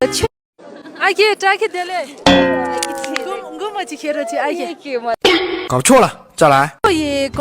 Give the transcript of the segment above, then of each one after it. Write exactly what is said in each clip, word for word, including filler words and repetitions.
ཨ་ཁེ་བཀྲ་ཤིས་བདེ་ལེགས། མགོ་མགོ་མ་ཅིག་ཤེས་རོགས་གྱིས་ཨ་ཁེ། གབ་ཆོག་ལ་ཅ་ལ། ཨོ་ཡེ།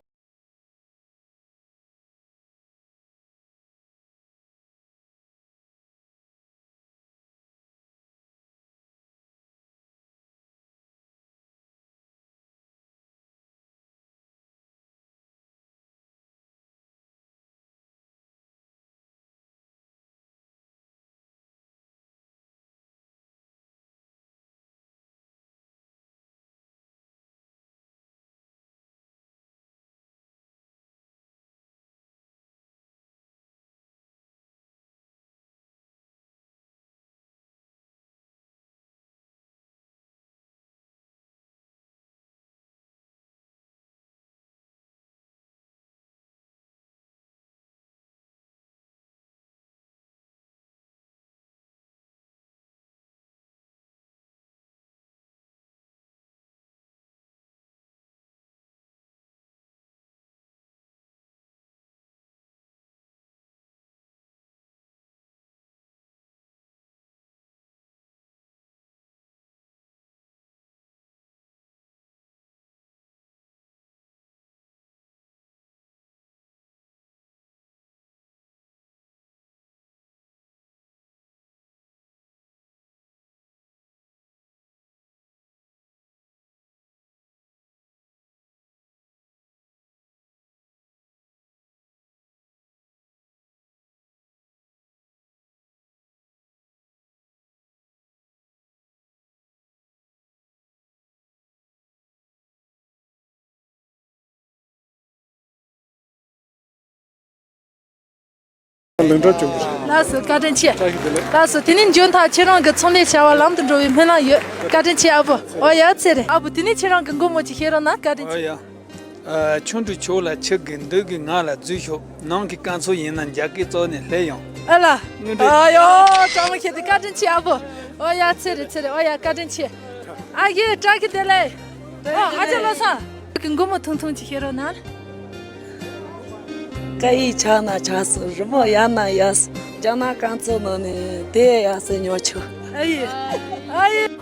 ལགས་སོ། བཀའ་དྲིན་ཆེ། ལགས་སོ། དེ་ནས་འཇོན་ཐང་ཁྱེད་རང་གི་ཚོང་ལས་བྱ་བ་ལམ་དུ་འགྲོ་བའི་སྨོན་ལམ་ཡོད། བཀའ་དྲིན་ཆེ་ཨ་བུ། ཨོ་ཡ་ཚེ་རིང་ཨ་བུ། དེ་ནས་ཁྱེད་རང་གི་མགོ་མོ་ཅིག་ཤེས་རོགས་གནང་། བཀའ་དྲིན་ཆེ། ཨོ་ཡ། ཨ། ཆོ་འཕྲུལ་ཕྱོགས་ལ་ཆུ་གི་འདུག་གི་ང་ལ་འཛུལ་ཤོག་ནང་གི་རྐང་ཚོ་ཡིན་ན་རྒྱ་སྐད་བཙོག་ནས་སླེབས་ཡོང་། ཨ་ལ། དངོས་འབྲེལ། ཨ་ཡོ། གྲོགས་མོ་ཁྱེད་དེ་བཀའ་དྲིན་ཆེ་ཨ་བུ། ཨོ་ཡ་ཚེ་རིང་ཚེ་རིང་། ཨོ་ཡ་བཀའ་དྲིན་ཆེ། ཨ་ཡེ་བཀྲ་ཤིས་བདེ་ལེགས། ཨོ་ཨ་ཅག་བློ་བཟང་། ཁྱེད་ཀྱི་མགོ་མོ་ཐུང་ཐུང་ཅིག་ཤེས་རོགས་གནང་། སྐད་ཡིག་ཆགས་ན་ཆགས་སོང་། རི་མོ་ཡག་ན་ཡག་སོང་། རྒྱ་ནག་རྐང་ཚོ་ནང་ནས་དེ་ཡག་སེ་ཉོ་ཆོག་ཨ་ཡེ། ཨ་ཡེ།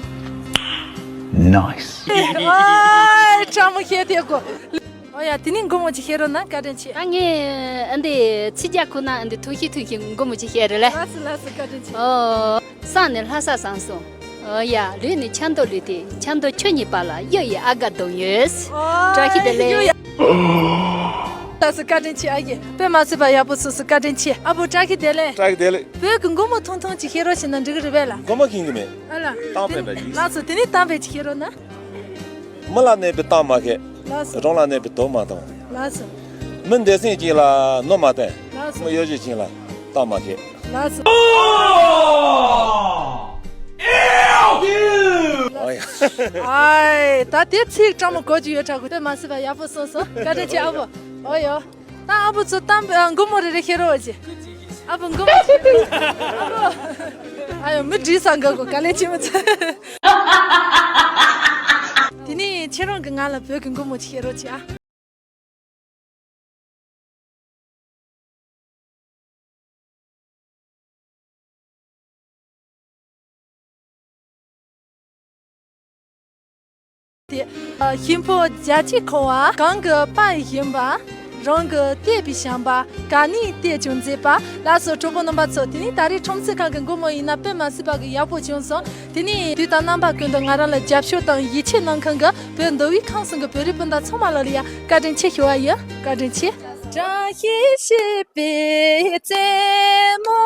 Nice། ཨ་ཁྲ་མོ་ཤེས་ཐེ་གོ། ཨོ་ཡ། དེ་ནས་མགོ་མོ་ཅིག་ཤེས་རོགས་གནང་། བཀའ་དྲིན་ཆེ། ད་ངས་ཨ་འདི་ཚིག་རྒྱག་ཁོ་ན་ཨ་འདི་ཐུགས་ཤིག་ཐུགས་ཤིག་མགོ་མོ་ཅིག་ཤེས་རེད་ལེ། ལགས་སོ་ལགས་སོ། བཀའ་དྲིན་ཆེ། ཨོ། བསམ་ནས་ལྷ་ས་བཟང་སོང་། ཨོ་ཡ། ལུས་ནས་ཆབ་མདོ་ལུས་ཏེ་ཆབ་མདོ་ཆུ་གཉིས་བར་ལ་གཡུ་ཡི་ཨ་དགའ་སྡོམ་ཡོད། ཨོ། བཀྲ་ཤིས་བདེ་ལེགས། ཡོ་ཡ། ལགས་སོ། བཀའ་དྲིན་ཆེ་ཨ་ཡེ། དཔེ་མ་སྲིད་པ་ཡག་པོ་བཟོས་སོང་། བཀའ་དྲིན་ཆེ་ཨ་བུ། བཀྲ་ཤིས་བདེ་ལེགས། བཀྲ་ཤིས་བདེ་ལེགས། བོད་ཀྱི་མགོ་མོ་ཐུང་ཐུང་ཅིག་ཤེས་རོགས་བྱས་ན་འགྲིག་གི་རེད་པས་ལ། མགོ་མོ་ཤེས་ཀྱི་མེད། ཨ་ལ། གཏམ་དཔེ་འདྲ་ཡིན། ལགས་སོ། དེ་ནས་གཏམ་དཔེ་ཅིག་ཤེས་རོགས་གནང་། མི་ལ་གནོད་པའི་གཏམ་མ་བཤད། ལགས་སོ། རང་ལ་གནོད་པའི་དོན་མ་གཏོང་། ལགས་སོ། མི་སྡེ་ཚན་གཅིག་ལ་གནོད་མ་བསྟན། ལགས་སོ། མི་ཡོད་ཚད་ཅིག་ལ་གཏམ་མ་བཤད། ལགས་སོ། ཨོ་ཡ། ཨའི། ད་དེ་ཚིག་སྤྲང་མོ་གོ་རྒྱུ་ཡོད་དྲག་གོ། དཔེ་མ་སྲིད་པ་ཡག་པོ་གསུངས་སོང་། བཀའ་དྲིན་ཆེ་ཨ་བུ། ཨོ་ཡོ། ད་ཨ་བུ་ཚོ་གཏམ་དཔེ་མགོ་མོ་རེ་རེ་ཤེས་རོགས་བྱེད། ཨ་བུ་མགོ་མོ་ཤེས་རོགས། ཨ་བུ། ཨ་ཡོ། མི་འདྲིས་ས་འགའ་གོ། དཀའ་ལས་ཆེན་མོ་ཚ། དེ་ནས་ཁྱེད་རང་གི་ང་ལ་བོད་ཀྱི་མགོ་མོ་ཅིག་ཤེས་རོགས་བྱེད་ཨ། དེ། ཨ། ཤིང་ཕོ་བརྒྱ་གཅིག་འཁོར་བ། གང་གི་དཔལ་ཡིན་པ། རང་གི་བལྟས་པའི་བྱམས་པ། ག་ནས་བལྟས་ཀྱང་མཛེས་པ། ལགས་སོ། གྲོགས་པོ་རྣམ་པ་ཚོ། དེ་ནས་ད་རེས་ཁྲོམ་གཟིགས་ཁང་གི་མགོ་མོ་ཡིན་ན་དཔེ་མ་སྲིད་པ་གི་ཡག་པོ་བྱུང་སོང་། དེ་ནས་དུས་དང་རྣམ་པ་ཀུན་ཏུ་ང་རང་ལ་རྒྱབ་སྐྱོར་དང་ཡིད་ཆེས་གནང་མཁན་གྱི་བོད་མདོ་དབུས་ཁམས་གསུམ་གྱི་བོད་རིགས་སྤུན་ཟླ་ཚང་མ་ལ་ལ་ཡ་བཀའ་དྲིན་ཆེ་ཞུ་བ་ཡིན། བཀའ་དྲིན་ཆེ། བཀྲ་ཤིས་བཞད་པའི་རྩེ་མོ་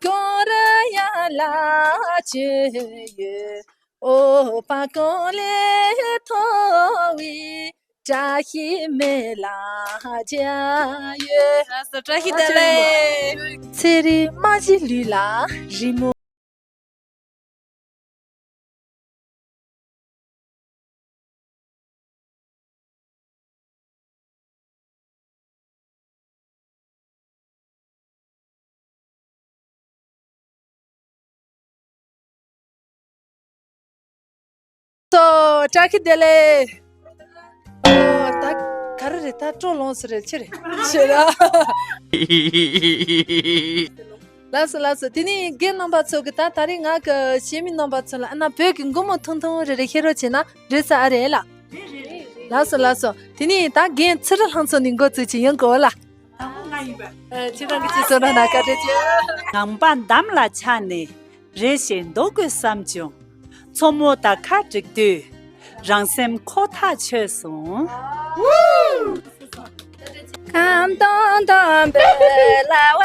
གངས་རི་ཡན་ལག་བཅུ་ཡོད། འོད་དཔག་གང་ལས་མཐོ་བའི་བཀྲ་ཤིས་མེ་ལ་རྒྱལ་ཡོད། ལགས་སོ། བཀྲ་ཤིས་བདེ་ལེགས། ཚེ་རིང་རྨ་བྱའི་ལུས་ལ་རི་མོ། སོ། བཀྲ་ཤིས་བདེ་ལེགས། ཨོ། ད་ག་རེ་རེད། ད་སྤྲོ་ལངས་སོང་རེད། ཆི་རེད། ཆི་ར། ལགས་སོ་ལགས་སོ། དེ་ནས་རྒན་རྣམ་པ་ཚོ་གི་ད་ད་རེས་ང་གི་གཞས་མི་རྣམ་པ་ཚོ་ལ་ཨ་ན་བོད་ཀྱི་མགོ་མོ་ཐུང་ཐུང་རེ་རེ་བཤད་རོགས་བྱས་ན་འགྲིག་ས་ཨ་རེད་ལ། ལགས་སོ་ལགས་སོ། དེ་ནས་ད་རྒན་ཚེ་རིང་ལྷ་མཚོ་ནས་འགོ་བཙུགས་ཀྱི་ཡིན་གོ་ལ། ཨ། ཁྱེད་རང་གི་ཅི་གསུང་རོགས་གནང་། བཀའ་དྲིན་ཆེ། ངང་པ་འདམ་ལ་ཆགས་ནས། རེ་ཞིག་འདུག་དགོས་བསམ་བྱུང་། མཚོ་མོ་དང་ཁ་བསྒྲིགས་དུས། རང་སེམས་ཁོ་ཐག་ཆོད་སོང་། ཁམས་སྟོང་སྟོང་པོའི་ལ་བ་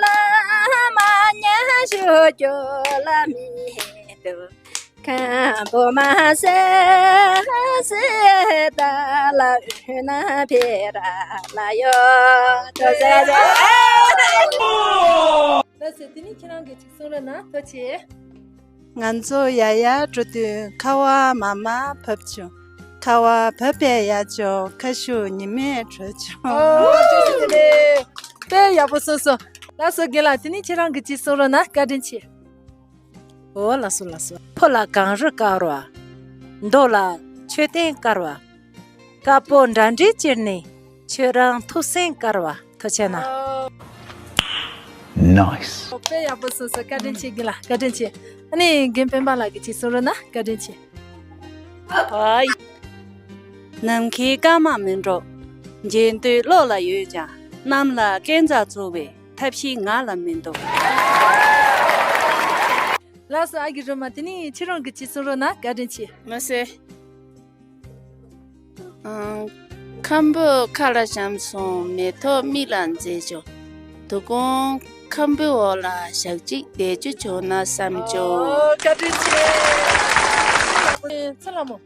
ལ་མ་ཉལ་ཞུ་རྒྱུ་ལ་མི་འདུག་ཁམས་པོ་མ་སེ་སེ་ད་ལ་འུ་ན་ཕེ་ར་ལ་ཡོད་དོ་ཟེར། ལགས་སོ། དེ་ནས་ཁྱེད་རང་གིས་ཅིག་གསུང་རོགས་གནང་། ཐུགས་རྗེ་ཆེ། ང་ཚོ་ཡར་ཡར་འགྲོ་དུས་ཁ་བ་མར་མར་བབས་བྱུང་། ཁ་བ་བབས་པས་ཡར་བྱུང་། ཁ་ཤུགས་ཉི་མས་དྲོས་བྱུང་། ཨོ། ཐུགས་རྗེ་ཆེ། དཔེ་ཡག་པོ་གསུངས་སོང་། ལགས་སོ། རྒན་ལགས། དེ་ནས་ཁྱེད་རང་གིས་ཅིག་གསུང་རོགས་གནང་། བཀའ་དྲིན་ཆེ། འོ་ལགས་སོ་ལགས་སོ། ཕོ་ལ་གངས་རི་དཀར་བ། མདོ་ལ་མཆོད་རྟེན་དཀར་བ། དཀར་པོ་འདྲ་འདྲའི་ཅིར་ནི། ཁྱོད་རང་ཐུགས་སེམས་དཀར་བ། ཐུགས་རྗེ་ཆེ་གནང་། Nice། དཔེ་ཡག་པོ་གསུངས་སོང་། བཀའ་དྲིན་ཆེ་རྒན་ལགས། བཀའ་དྲིན་ཆེ། ཨ་ནི་རྒན་སྤེན་པ་ལགས་ཀྱིས་ཅིག་གསུང་རོགས་གནང་། བཀའ་དྲིན་ཆེ། ཨའི། ནམ་མཁའི་སྐར་མ་མི་འགྲོ། འཇལ་འདོད་བློ་ལ་ཡོད་ཀྱང་། གནམ་ལ་སྐས་འཛེག་བཙུགས་པའི་ཐབས་ཤེས་ང་ལ་མི་འདུག་ལགས་སོ། ཨ་གི་རུ་མ། དེ་ནས་ཁྱེད་རང་གིས་ཅིག་གསུང་རོགས་གནང་། བཀའ་དྲིན་ཆེ། མ་སེ། ཨང་། ཁམ་བུ་ཁ་ལ་བཤམས་སོང་། མེ་ཏོག་མིག་ལ་མཛེས་བྱུང་། དོ་དགོང་ཁམ་བུའི་འོག་ལ་ཞག་གཅིག་བསྡད་རྒྱུ་བྱུང་ན་བསམ་བྱུང་། ཨོ། བཀའ་དྲིན་ཆེ། ཚེ་ལྷ་མོ།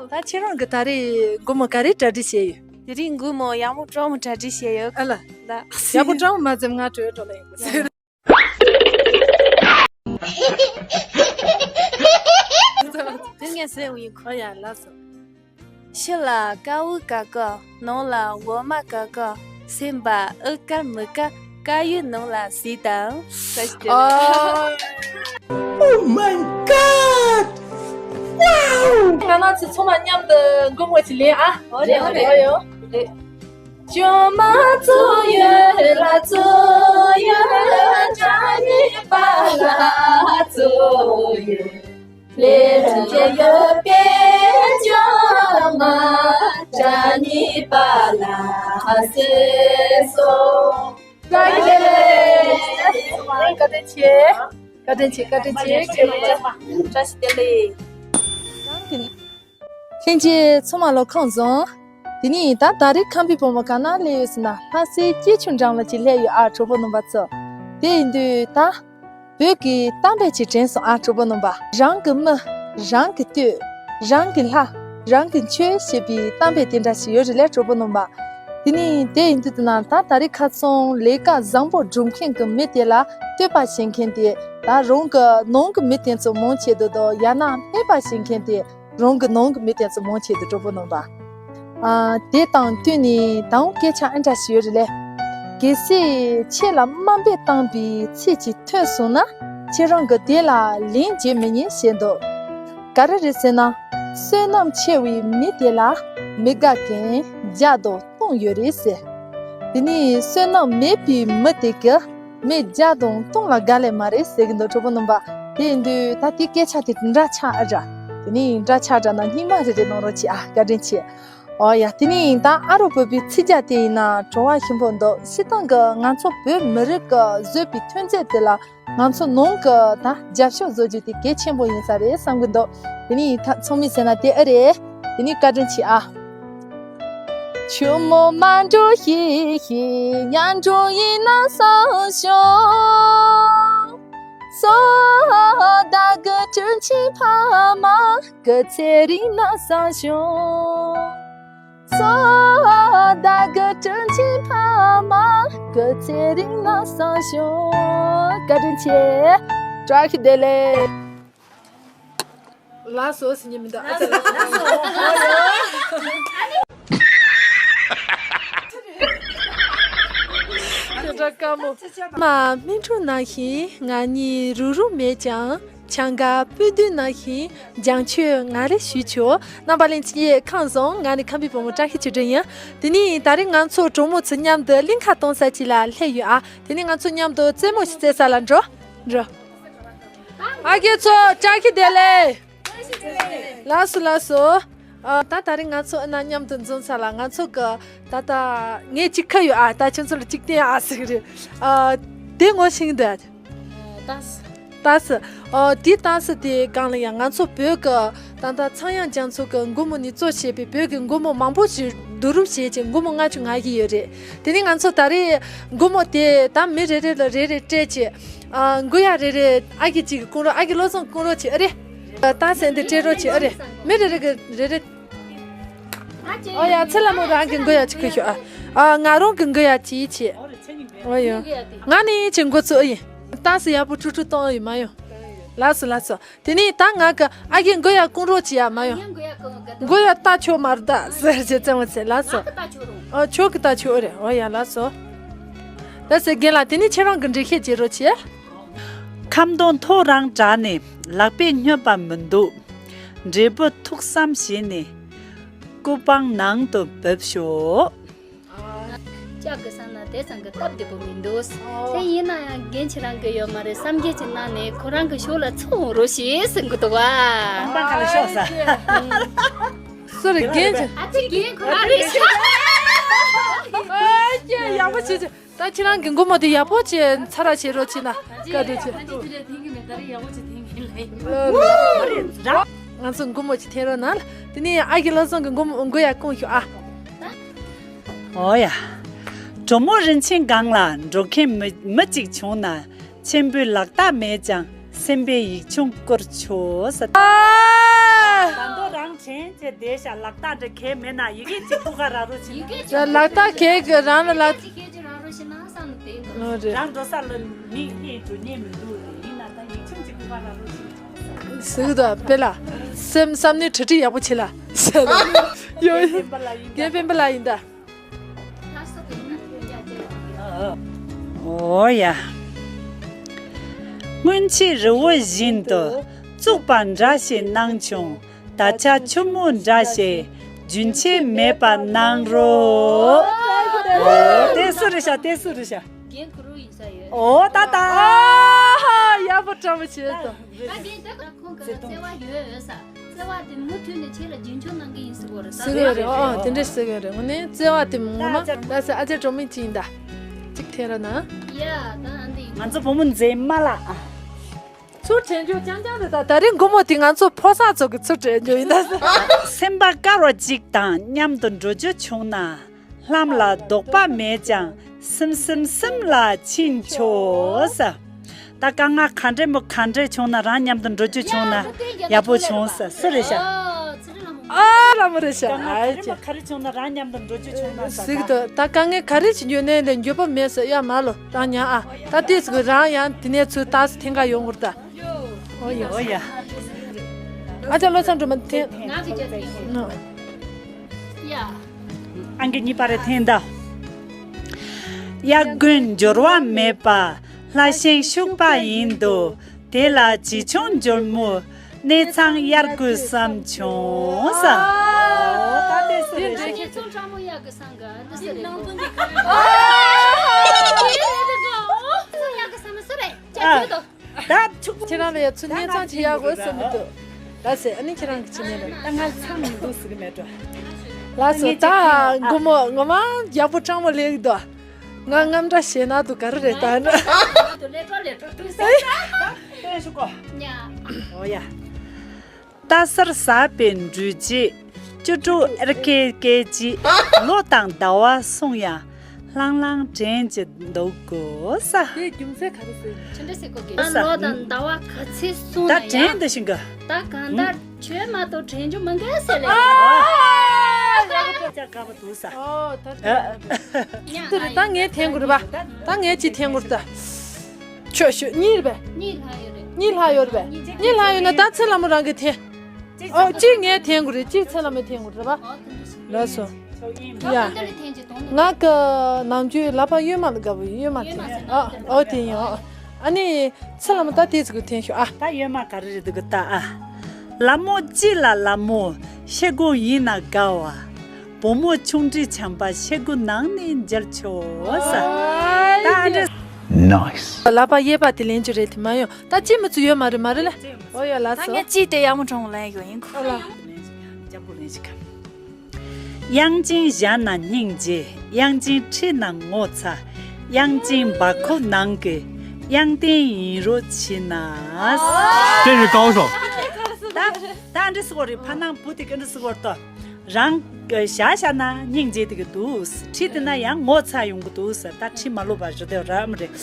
ད་ཁྱེད་རང་གིས་ད་རེས་མགོ་མོ་ག་རེ་གྲ་སྒྲིག་བྱས་ཡོད། དེ་རིང་མགོ་མོ་ཡག་མོ་སྤྲང་མོ་གྲ་སྒྲིག་བྱས་ཡོད། ཨ་ལ། ད་ཡག་པོ་སྤྲང་མོ་མ་འཛེམ། ང་བྲོས་འགྲོ་ལ་ཡིན་གོ། དུས་ངན་ཟེར་འུ་ཡིན་གོ། ཡ་ལགས་སོ། ཕྱི་ལ་དཀར་པོ་དཀར་པོ། ནང་ལ་འོ་མ་དཀར་པོ། སེམས་པ་ཨུ་དཀར་མུ་དཀར། དཀར་ཡོལ་ནང་ལ་གཟིགས་དང་། ཨོ། Oh my God! Wow! ང་རང་ཚོ་ཚང་མ་མཉམ་དུ་མགོ་མོ་ཅིག་ལེན་ཨ། ཨོ་ལེ་ཨོ་ལེ། ཨོ་ཡོ། ལེ། ཅོ་མ་ཙོ་ཡོད་ལ་ཙོ་ཡོད། བྲག་ཉིད་པ་ལ་ཙོ་ཡོད། ལས་རྒྱུ་ཡོད་པའི་ཅོ་མ། བྲག་ཉིད་པ་ལ་ཟེར་སོང་། བཀའ་དྲིན་ཆེ། བཀའ་དྲིན་ཆེ། བཀའ་དྲིན་ཆེ། བཀྲ་ཤིས་བདེ་ལེགས། ལྷན་རྒྱས་ཚང་མ་ལོ་ཁམས་བཟང་། དེ་ནས་ད་ད་རེས་ཁམས་པའི་བུ་མོ་ག་ན་སླེབས་ཡོད་ཟེར་ན། ལྷ་སའི་སྐྱིད་ཆུ་འགྲམ་ལ་ཅིག་སླེབས་ཡོད་ཨ། གྲོགས་པོ་རྣམ་པ་ཚོ། དེ་ཡིན་དུས་ད་བོད་ཀྱི་གཏམ་དཔེ་ཅིག་དྲན་སོང་ཨ། གྲོགས་པོ་རྣམ་པ། རང་གི་མི། རང་གི་སྟོད། རང་གི་ལྷ། རང་གི་ཆོས་ཞེས་པའི་གཏམ་དཔེ་དེ་འདྲ་ཞིག་ཡོད་རེད་ལ། གྲོགས་པོ་རྣམ་པ། དེ་ནས་དེ་ཡིན་དུས་ད་ན་ད་ད་རེས་ཁ་སང་ལས་ཀ་བཟང་པོ་སྒྲུབ་མཁན་གྱི་མི་དེ་ལ་བསྟོད་པ་བྱེད་མཁན་དེ་ད་རང་གི་ནང་གི་མི་དེ་ཚོ་མང་ཆེ་འདུག་དོ། ཡང་ན་སྨད་པ་བྱེད་མཁན་དེ་རང་གི་ནང་གི་མི་དེ་ཚོ་མང་ཆེ་འདུག་གྲོགས་པོ་རྣམ་པ། ཨ། དེ་དང་བསྟུན་ནས་ད་རུང་སྐད་ཆ་ཨེ་འདྲ་ཞིག་ཡོད་རེད་ལེ། གལ་སྲིད་ཁྱེད་ལ་དམའ་འབེབས་བཏང་པའི་ཚིག་ཅིག་ཐོས་སོང་ན། ཁྱེད་རང་གིས་དེ་ལ་ལན་བརྗེ་མི་ཉན་ཞེས་འདུག་ག་རེ་རེད་ཟེར་ན། བསོད་ནམས་ཆེ་བའི་མི་དེ་ལ་མི་དགའ་མཁན་བརྒྱ་དང་སྟོང་ཡོད་རེད་ཟེར། དེ་ནས་བསོད་ནམས་མེད་པའི་མི་དེ་གིས་མི་བརྒྱ་དང་སྟོང་ལ་དགའ་ལེ་མ་རེད་ཟེར་གི་འདུག་གྲོགས་པོ་རྣམ་པ། དེ་ཡིན་དུས་ད་དེ་སྐད་ཆ་དེ་འདྲ་ཆགས་ཨ་འདྲ། དེ་ནས་འདྲ་ཆགས་འདྲ་ན་སྙིང་མ་རེ་རེ་གནང་རོགས་གྱིས་ཨ། བཀའ་དྲིན་ཆེ། ཨོ་ཡ། དེ་ནས་ད་ཨ་རོ་བོད་པའི་ཚིག་རྒྱ་དེ་ཡིན་ན་བྲོ་བ་ཞིམ་པོ་འདུག་སྤྱིར་བཏང་གི་ང་ཚོ་བོད་མི་རིགས་ཀྱི་བཟོས་པའི་ཐོན་རྫས་དེ་ལ་ང་ཚོ་ནང་གི་ད་རྒྱབ་སྐྱོར་བཟོ་རྒྱུ་དེ་གལ་ཆེན་པོ་ཡིན་ས་རེད་བསམ་གི་འདུག་དེ་ནས་ད་ཚང་མས་ཟེར་ན་དེ་ཨེ་རེད། དེ་ནས་བཀའ་དྲིན་ཆེ་ཨ། བཀའ་དྲིན་ཆེ། བཀྲ་ཤིས་བདེ་ལེགས། ལགས་སོ་ཟེར་མཁན་མི་འདུག་ཨ་ཙི། ལགས་སོ། དེ་འདྲ་དཀའ་མོ། མ་སྨིན་དྲུག་ནང་བཞིན་ང་གཉིས་རུག་རུག་མེད་ཀྱང་ ཆང་ག་སྤུས་མདུན་ནང་བཞིན་བྱང་ཆོས་ང་རེ་ཞུས་ཆོག་རྣམ་པ་ལྷན་རྒྱས་ཁམས་བཟང་། ང་ནི་ཁམས་པའི་བུ་མོ་བཀྲ་ཤིས་ཆོས་སྒྲོན་ཡིན། དེ་ནས་ད་རེས་ང་ཚོ་གྲོགས་མོ་ཚོ་མཉམ་དུ་གླིང་ཁ་གཏོང་ས་ཅིག་ལ་སླེབས་ཡོད་ཨ། དེ་ནས་ང་ཚོ་མཉམ་དུ་རྩེད་མོ་ཞིག་རྩེ་ས་ལ་འགྲོ། འགྲོ། ཨ་རྒས་ཚོ་བཀྲ་ཤིས་བདེ་ལེགས། ལགས་སོ་ལགས་སོ། ཨ། ད་ད་རེས་ང་ཚོ་ཨ་ན་མཉམ་དུ་འཛོམས་ས་ལ་ང་ཚོ་གི་ད་ལྟ་ངས་གཅིག་ཁ་ཡོད་ཨ། ད་ཁྱོད་ཚོ་ལ་གཅིག་བསྟན་ཨ་ཟེར་གི་རེད། ཨ། དེ་ངོ་ཤེས་ཀྱི་འདུག་ཏཱ་སི། ཏཱ་སི། ཨོ། དེ་ཏཱ་སི་དེ་སྒང་ལ་ཡང་ང་ཚོ་བོད་ཀྱི་ད་ལྟ་ཚངས་དབྱངས་རྒྱ་མཚོ་གི་མགོན་པོ་ནས་གཙོ་བྱས་པའི་བོད་ཀྱི་མགོན་པོ་མང་པོ་ཞིག་བསྡུ་རུབ་བྱས་ཀྱི་མགོན་པོ་ལྔ་བཅུ་ང་བཞི་ཡོད་རེད། དེ་ནས་ང་ཚོ་ད་རེས་མགོན་པོ་དེ་ད་མི་རེ་རེ་ལ་རེ་རེ་སྤྲད་ཀྱི། ཨ། མགོ་ཡ་རེ་རེ་ཨ་ཀི་གཅིག་གི་བསྐུར་རོགས། ཨ་ཀི་བློ་བཟང་བསྐུར་རོགས་བྱེད་ཨ་རེ། ཏཱ་སི་འདི་སྤྲད་རོགས་བྱེད་ཨ་རེ། མི་རེ་རེ་གི་རེ་རེ། ཨོ་ཡ། ཚེ་ལྷ་མོ་རང་གི་མགོ་ཡ་གཅིག་གི་ཤོག་ཨ། ང་རང་གི་མགོ་ཡ་གཅིག་བྱེད། ཨོ་ཡ། ང་ནི་ཅི་མགོ་ཚོས་ཨེ་ཡིན། ཏཱ་སི་ཡག་པོ་ཀྲུག་ཀྲུག་གཏོང་ཡོད་མ་ཡོང་། ལགས་སོ་ལགས་སོ། དེ་ནས་ད་ང་གི་ཨ་ཀི་མགོ་ཡ་བསྐུར་རོགས་བྱེད་ཡ་མ་ཡོང་། མགོ་ཡ་ལྟ་ཆོག་མ་རེད་ད་ཟེར་བྱས་རྩེད་མོ་རྩེ་ལགས་སོ། ཨོ། ཁྱོད་ཀྱི་ལྟ་ཆོག་ཨོ་རེད། ཨོ་ཡ་ལགས་སོ། ལགས་སོ་རྒན་ལགས། དེ་ནས་ཁྱེད་རང་གི་འགྲེལ་བཤད་བྱེད་རོགས་བྱེད། ཁ་འདོན་ཐོ་རངས་དྲགས་ནས་ལག་པས་སྙོབ་པ་མི་འདུག་འབྲས་བུ་ཐུགས་བསམ་བཞེས་ནས་སྐུ་པང་ནང་དུ་འབབ་ཤོག་ལྕགས་ཀྱི་བསམ་ན་དེ་ཙམ་གྱི་སྟབས་བདེ་པོ་མི་འདུག་དེ་ཡིན་ན་ཡང་རྒན་ཁྱེད་རང་གི་ཡོད་མ་རེད། བསམ་རྒྱས་ཀྱི་ནང་ནས་ཁོ་རང་གི་ཕྱོགས་ལ་ཚུར་འོང་རོགས་ཞེས་ཟེར་གི་འདུག་བ། ཁང་པ་ཁ་ལ་ཤོག་ས། སུ་རེད་རྒན་ཁྱེད། ཨ་ཙི་རྒན་ཁོ་རང་རེད་ཤག་ཨ་ཀྱེ་ཡག་པོ་བྱེད་ཅིག་ད་ཁྱེད་རང་གི་མགོ་མ་དེ་ཡག་པོ་བྱས་ཚར་ར་བྱེད་རོགས་བྱེད་ན་བཀའ་དྲིན་ཆེ། ང་ཚོ་མགོ་མ་ཅིག་འཐེན་རོགས་གནང་། དེ་ནས་ཨ་ཀྱེ་བློ་བཟང་གི་མགོ་མ་མགོ་ཡར་བསྐུར་ཤོག་ཨ། ཨོ་ཡ། གྲོགས་མོ་རིན་ཆེན་སྒང་ལ་འགྲོ་མཁན་མི་མི་གཅིག་བྱུང་ན། མཆན་བུའི་ལག་རྟགས་མེད་ཀྱང་སེམས་པའི་ཡིག་ཆུང་བསྐུར་ཆོག་ཟེར། ད་དུང་རང་དྲན་བྱས་བསྡད་ཤག་ལག་རྟགས་འདྲ་གས་མེད་ན་ཡི་གེ་གཅིག་ཁུག་ཁ་རག་རོགས་བྱེད་ན། ལག་རྟགས་གས་གི་རང་ལ་ལག་ཡི་གེ་གཅིག་རག་རོགས་བྱེད་ན་བསམ་བསྡད་འདུག་ཨོ་རེད། རང་འགྲོ་ས་ལ་མི་གཉིས་འགྲོ་ཉེན་མི་འདུག་ཡིན་ན་ད་ཡིག་ཆུང་གཅིག་ཁུག་ཁ་རག་རོགས་བྱེད་ན། ཟེར་གི་འདུག་དཔེ་ལ། སེམས་བསམ་ནས་གྲ་སྒྲིག་ཡག་པོ་བྱེད་ལ། ཡོ་ཡོ། རྒན་སྤེན་པ་ལགས་ཡིན་ད། ཨོ་ཡ། སྔོན་ཆད་རི་བོ་བཞིན་དུ་བཙུགས་པ་འདྲ་ཞིག་གནང་བྱུང་། ད་ཆ་ཆུ་མོ་འདྲ་ཞིག་རྒྱུན་ཆད་མེད་པ་གནང་རོགས། ཨོ། དེ་སུ་རེད་ཤག་དེ་སུ་རེད་ཤག་རྒན་གུ་རུ་ཡིན་ས་ཡོད། ཨོ་ད་ད། ཨ་ཧ། ཡག་པོ་བཀྲ་མོ་བྱེད་དོ། ད་རྒན་ད་ཁོང་གི་བརྩེ་བ་ཡོད་ཡོད་ས། བརྩེ་བ་དེ་མུ་མཐུད་ནས་ཁྱེད་ལ་རྒྱུན་འཁྱོངས་གནང་གི་ཡིན་ཟེར་གོ་རེད། ཟེར་གི་རེད། ཨོ་དེ་འདྲས་ཟེར་གི་རེད། དངོས་གནས་བརྩེ་བ་དེ་ངོ་མ་ད་ཟེར། ཨ་ཅེ་གྲོགས་མོ་གཅིག་ཡིན་ད། གཅིག་འཐེན་རོགས་གནང་། ཡ་ད་ཨ་འདི་ཡིན། ང་ཚོ་བུ་མོ་མཛེས་མ་ལགས། ཚུར་དྲན་རྒྱུ་རྐྱང་རྐྱང་རེད་ད། ད་རེས་མགོ་མ་དེ་ང་ཚོ་ཕོ་གསར་ཚོ་གི་ཚུར་དྲན་རྒྱུ་ཡིན་ད། སེམས་པ་དཀར་བ་གཅིག་དང་མཉམ་དུ་འགྲོ་རྒྱུ་བྱུང་ན། ལྷམ་ལ་དོགས་པ་མེད་ཀྱང་སིམ་སིམ་སིམ་ལ་ཕྱིན་ཆོག་ས། ད་དཀའ་ངལ་ག་འདྲས་མོ་ག་འདྲས་བྱུང་ན་རང་མཉམ་དུ་འགྲོ་རྒྱུ་བྱུང་ན་ཡག་པོ་བྱུང་ས། སུ་རེད་ཤག་ཨ་ལ་མོ་རེད་ཤག་ཨ་ཅེ། ག་རེ་བྱུང་ན་རང་མཉམ་དུ་འགྲོ་རྒྱུ་བྱུང་ན་ས། ཟིག་ཏུ་ད་དཀའ་ངལ་ག་རེ་བྱུང་རྒྱུ་ནས་ལས་འགྱོད་པ་མེད་ས་ཡ་མ་ལོ་རང་ཉ་ཨ། ད་ལྟས་ཟིག་རང་ཡང་དེ་ནས་ཚུར་ཏཱ་སི་ཐེངས་ཀ་ཡོང་གི་རེད་ད། ཨོ་ཡ། ཨོ་ཡ། ཨ་ཅག་བློ་བཟང་སྒྲོལ་མ་འཐེན། ང་གི་ཅག་འཐེན། ཡ། ཨང་ཀི་གཉིས་པ་རེ་འཐེན་ད། དབྱར་དགུན་འབྱོར་བ་མེད་པ་ལྷ་ཤིང་ཤུག་པ་ཡིན་དུ། དེ་ལ་བྱིས་ཆུང་འབྱོར་མོ་གནས་ཚང་གཡར་དགོས་བསམ་བྱུང་ས། ཨོ་ད་དེ་སུ་རེད་ཤག་ཁྱེད་ཚོ་ཕྲ་མོ་གཡར་དགོས་བསམ་ག་འདི་སུ་རེད། ཨ། ཚོ་གཡར་དགོས་བསམ་ན་སུ་རེད། ཨ། ད་ཁྱོད་ཁྱེད་རང་ལ་ཡ་ཚུར་གནས་ཚང་ཅིག་གཡར་དགོས་བསམ་མི་འདུག་ད་ཟེར། ཨ་ནི་ཁྱེད་རང་གི་ཅི་ནས་རེད། ད་ང་ཚང་མི་འདུག་ཟེར་གི་མེད་འགྲོ། ལགས་སོ། ད་མགོ་མོ་ངོ་མ་ཡག་པོ་སྤྲང་མོ་ལེགས་འདུག་ང་རྔམ་དྲག་ཞེ་ན་འདུག་ག་རེ་རེད་ད་ནི། ད་ལེ་ཏོ་ལེ་ཏོ་ཏུ་སེ་ད། ཏོ་ཡ་ཤུ་གོ། ཉ། ཨོ་ཡ། རྟ་སར་ཟགས་པའི་འགྲུལ་བྱེད། བཅུ་དྲུག་ཨེར་ཁེ་སྐད་ཅིག་ལོ་དང་ཟླ་བ་སོང་ཡང་ལྷང་ལྷང་དྲན་གྱི་འདུག་གོ་ས། དེ་རྒྱུ་མཚན་ག་རེ་ཟེར། ཅི་འདྲ་ཟེར་གོ་གི། ལོ་དང་ཟླ་བ་ག་ཚོད་སོང་ན་ད་ཡང་དྲན་འདི་ཤིང་གི། ད་གང་ལྟར་ཁྱོད་མ་གཏོགས་དྲན་རྒྱུ་མི་འགལ་ཟེར་ལེ། ཨ་ཡག་པོ་ཅག་དགའ་པོ་འདུག་ས། ཨོ་ད་དེ་རེད། ད་ངས་འཐེན་དགོས་རེད་པ། ད་ངས་ཅིག་འཐེན་དགོས་རེད་ད། ཆོས་ཤོད། གཉིས་རེད་པས། གཉིས་ལྷག་ཡོད་རེད། གཉིས་ལྷག་ཡོད་རེད་པས། གཉིས་ལྷག་ཡོད་ན་ད་ཚེ་ལྷ་མོ་རང་གིས་འཐེན། ཨོ་གཅིག་ངས་འཐེན་དགོས་རེད། གཅིག་ཚེ་ལྷ་མོས་འཐེན་དགོས་རེད་པ། ལགས་སོ། ཡ། ང་གི་ནམ་རྒྱུན་ལག་པ་གཡོན་མ་ལ་དགའ་པོ་གཡོན་མ་འཐེན། ཨ་ཨོ་དེ་ཡིན་ཨོ། ཨ་ནི་ཚེ་ལ་མ་ད་དེ་ཚོ་གི་འཐེན་ཤོག་ཨ། ད་ཡོད་མ་ག་རེ་རེད་འདུག་གི་ད་ཨ། ལ་མོ་ཅི་ལ་ལ་མོ་ཤེ་གོ་ཡིན་ན་དགའ་བ། བུ་མོ་ཆུང་འདྲིས་བྱམས་པ་ཤེ་གོ་ནང་ནས་མཇལ་ཆོག་ས། ད་ཨ་འདྲ། Nice. ལག་པ་གཡས་པ་དེ་ལེན་རྒྱུ་རེད་དེ་མ་ཡོང་ད་ཅི་མི་ཚུ་ཡོད་མ་རེད་མ་རེད་ལ། ཨོ་ཡ་ལ་ད་སོ། ངས་ཅི་དེ་ཡག་མོ་གྲོང་ལ་ཡོད་ཡིན་ཁུ། ཨོ་ལ། དབྱངས་ཅན་ཞྭ་ན་སྙིང་རྗེ། དབྱངས་ཅན་ཁྲི་ན་ངོ་ཚ། དབྱངས་ཅན་བ་ཁོ་ནང་གི་དབྱངས་ལྡན་ཡིན་རོགས་བྱེད་ན། 这是高手。 ད་ད་འདྲི་སྐོར་རེ་ཕ་ནང་བུ་དེ་ག་འདྲི་སྐོར་ཏོ། རང་གི་ཞྭ་ཞྭ་ན་སྙིང་རྗེ་དེ་གི་འདུག་ཁྲི་དེ་ན་ཡང་ངོ་ཚ་ཡོང་གི་འདུག་ད་ཁྲི་མ་ལོབ་པ་རི་དེ་ར་མི་རེད།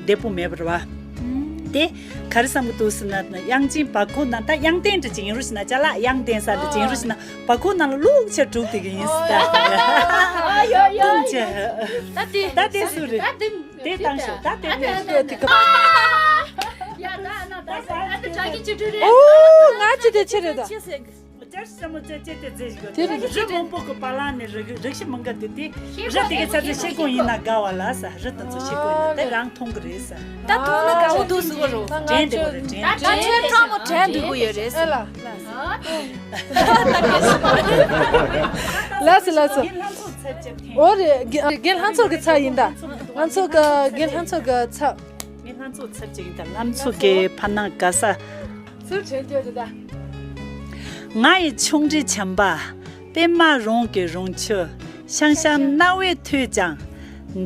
བདེ་པོ་མེད་པ་རེད་བ། དེ་ག་རེ་བསམ་གི་འདུག་ཟེར་ན་དབྱངས་ཅན་བ་ཁོ་ན་ད་དབྱངས་ལྡན་འདྲ་ཅིག་ཡིན་རུ་ཞིག་ན་ཅ་ལག་དབྱངས་ལྡན་ས་འདྲ་ཅིག་ཡིན་རུ་ཞིག་ན་བ་ཁོ་ན་ལ་ལུག་ཆ་དྲུག་དེ་གི་ཡིན་ཟེར་ད། ཡོ་ཡོ་ཡོ། ད་དེ་ད་དེ་སུ་རེད། ད་དེ་དེ་བཏང་ཤོག་ད་དེ་དེ་དེ་ཡ་ད་ན་ད་ད་ད་ད་ཀྱི་ཅི་ཏུ་རེད། ཨོ་ང་ཅི་དེ་ཆི་རེད་ད། ཅི་ཟེར་གི། ཅར་ཤ་མོ་ཅེ་ཅེ་ཏེ་ཛེ་ཞིག་དེ་རིང་རི་མང་པོ་གི་པ་ལང་ནས་རི་རི་ཤི་མང་ག་དེ་དེ་རི་དེ་གི་ཚ་ཚ་ཤེ་གོ་ཡིན་ན་དགའ་བ་ལ་ས་རི་དང་ཚོ་ཤེ་གོ་ཡིན་ན་དེ་རང་མཐོང་གི་རེད་ས། ད་མཐོང་ན་དགའ་བོ་འདུག་ཟེར་གོ་རོ། དྲན་དེ་གོ་རེད་དྲན། ད་ད་ཁྱོད་ཁྲ་མོ་དྲན་འདུག་གོ་ཡོད་རེད་ས། ཨ་ལ། ལགས་སོ་ལགས་སོ། ཨོ་རེད། དགེ་དགེ་ལྷ་མཚོ་གི་ཚ་ཡིན་ད། ང་ཚོ་གི་དགེ་ལྷ་མཚོ་གི་ཚ། ངའི་ལྷ་མཚོ་ཚབ་ཅིག་ཡིན་ད་ལྷ་མཚོ་གི་ཕ་ནང་ག་ས། ཚུར་དྲན་རྒྱུ་རེད་ད། ང་ཡི་ཆུང་འདྲིས་བྱམས་པ། པད་མ་རང་གི་རང་ཆུ། ཤང་ཤང་རྣ་བས་ཐོས་ཀྱང་།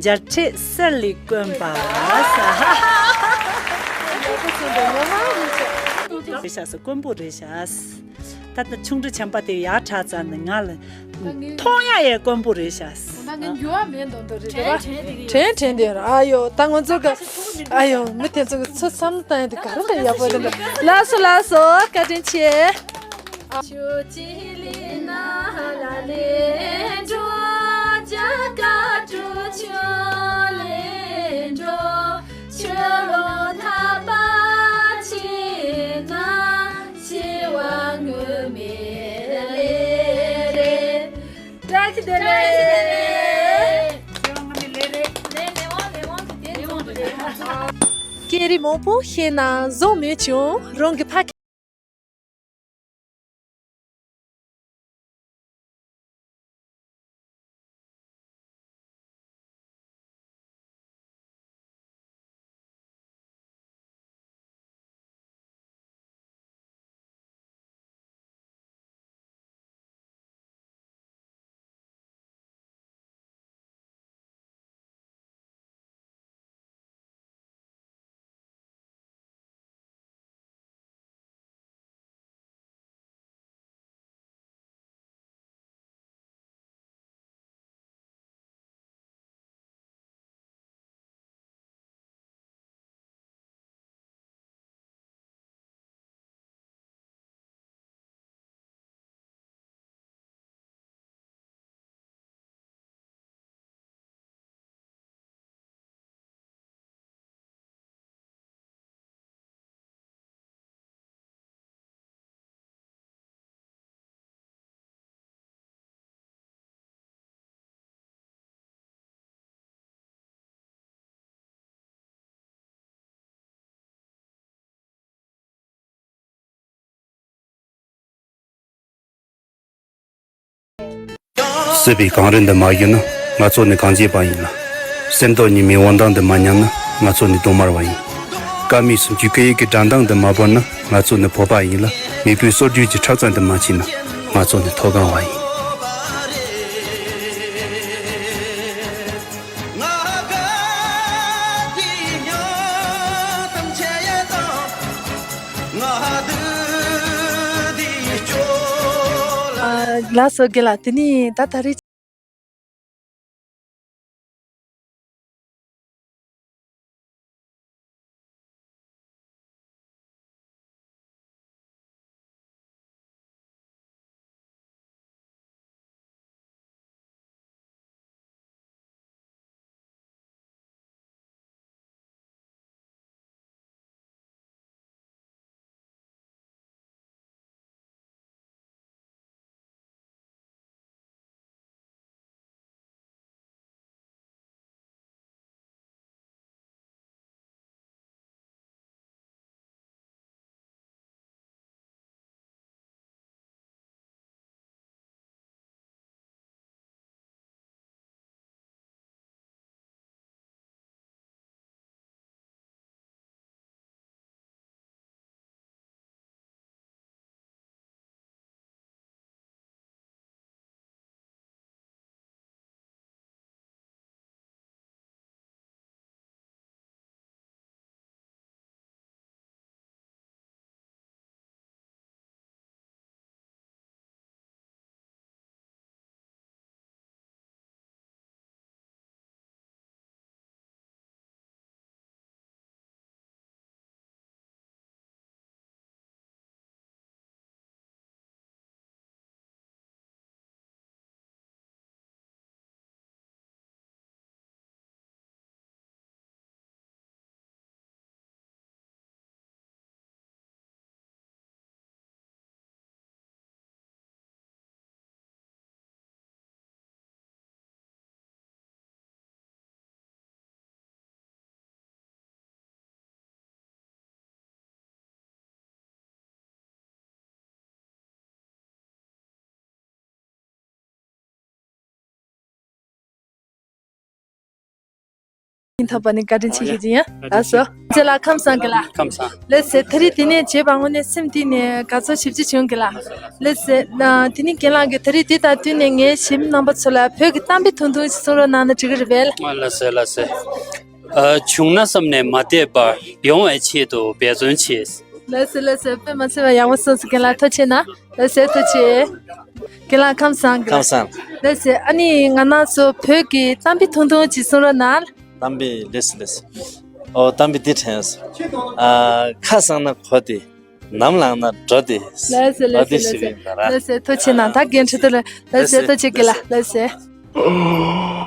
འཇའ་སྤྲོས་གསལ་ལེ་དཀོན་པ། རེད་ཤག་ས་དཀོན་པོ་རེད་ཤག་ས། ད་ལྟ་ཆུང་འདྲིས་བྱམས་པ་དེ་ཡར་དྲག་ཙང་ནས་ང་ལ་མཐོང་ཡ་ཡས་དཀོན་པོ་རེད་ཤག་ད་ངས་འགྱུར་བ་མེད་མདོག་མདོག་རེད་དེ་བ། དྲན་དྲན་དེ་ཨ་ཡོ་ད་ང་ཚོ་ག་ཨ་ཡོ་མི་དེ་ཚོ་གི་ཚོ་བསམ་བློ་བཏང་ཡ་དེ་ག་རེ་ལ་ཡག་པོ་དེ་འདྲ། ལགས་སོ་ལགས་སོ་བཀའ་དྲིན་ཆེ། བཀྲ་ཤིས་བདེ་ལེགས། སྐད་རིགས་མང་པོ་ཤེས་ན་བཟང་མོད་ཀྱང་རང་གི་ཕ། སྲིད་པའི་གངས་རི་འདི་མ་བཞུས་ན་ང་ཚོ་ནི་གངས་ཅན་པ་ཡིན་ལ། སེམས་རྟོགས་ཉི་མའི་འོད་མདངས་འདི་མ་མྱངས་ན་ང་ཚོ་ནི་གདོང་དམར་བ་ཡིན། སྐར་མའི་སུམ་ཅུ་སྐད་ཡིག་གི་སྒྲ་གདངས་འདི་མ་བོར་ན་ང་ཚོ་ནི་བོད་པ་ཡིན་ལ། མེས་པོའི་སྲོལ་རྒྱུན་གྱི་ཁྲག་རྩ་འདི་མ་མཆེད་ན་ང་ཚོ་ནི་མཐོ་སྒང་བ་ཡིན། ལགས་སོ་རྒན་ལགས། དེ་ནི་ད་ད་རེས། སྙིང་ཐག་པ་ནས་བཀའ་དྲིན་ཆེ་ཞུ་གི་ཡིན། ལགས་སོ། རྗེ་ལགས་ཁམས་བཟང་གི་ལགས། ཁམས་བཟང་། ལགས་སེ། ད་རེས་དེ་ནས་བྱས་པ་དངོས་གནས་སེམས་གཏིང་ནས་དགའ་ཚོར་ཞེ་པོ་ཅིག་བྱུང་གི་ལགས། ལགས་སེ། ན་དེ་ནས་རྒན་ལགས་ཀྱིས་ད་རེས་དེ་དང་བསྟུན་ནས་ངའི་གཞིས་མི་རྣམ་པ་ཚོ་ལ་བོད་ཀྱི་གཏམ་དཔེ་ཐུང་ཐུང་ཞིག་གསུང་རོགས་གནང་ན་འགྲིག་གི་རེད་པས། ལགས་སེ། ལགས་སེ། ཨ། བྱུང་ན་བསམ་ནས་མ་བསྡད་པར། ཡོང་བའི་ཆེད་དུ་འབད་བརྩོན་བྱེད། ལགས་སེ། ལགས་སེ། དཔེ་མ་སྲིད་པ་ཡག་པོ་གསུངས་སོང་། རྒན་ལགས་ཐུགས་རྗེ་གནང་། ལགས་སེ། ཐུགས་རྗེ་ཆེ། རྒན་ལགས་ཁམས་བཟང་གི་ལགས། ཁམས་བཟང་། ལགས་སེ། ཨ་ནི་ང་རང་ཚོ་བོད་ཀྱི་གཏམ་དཔེ་ཐུང་ཐུང་ཅིག་གསུང་རོགས་གནང་། གཏམ་དཔེ། ལགས་སེ། ལགས་སེ། ཨོ། གཏམ་དཔེ་འདི་དྲན་སོང་། ཨ། ཁ་བཟང་ན་གོ་བདེ། ནམ་ལངས་ན་འགྲོ་བདེ། ལགས་སེ། ལགས་སེ། འོ་དེ་ལགས་ཞིག་སེ། ཡིན་ད་ར། ལགས་སེ། ཐུགས་རྗེ་གནང་། ད་རྒན་ཁྲི་ཐོག་ལ། ལགས་སེ། ལགས་སེ། ཐུགས་རྗེ་ཆེ་གི་ལགས། ལགས་སེ།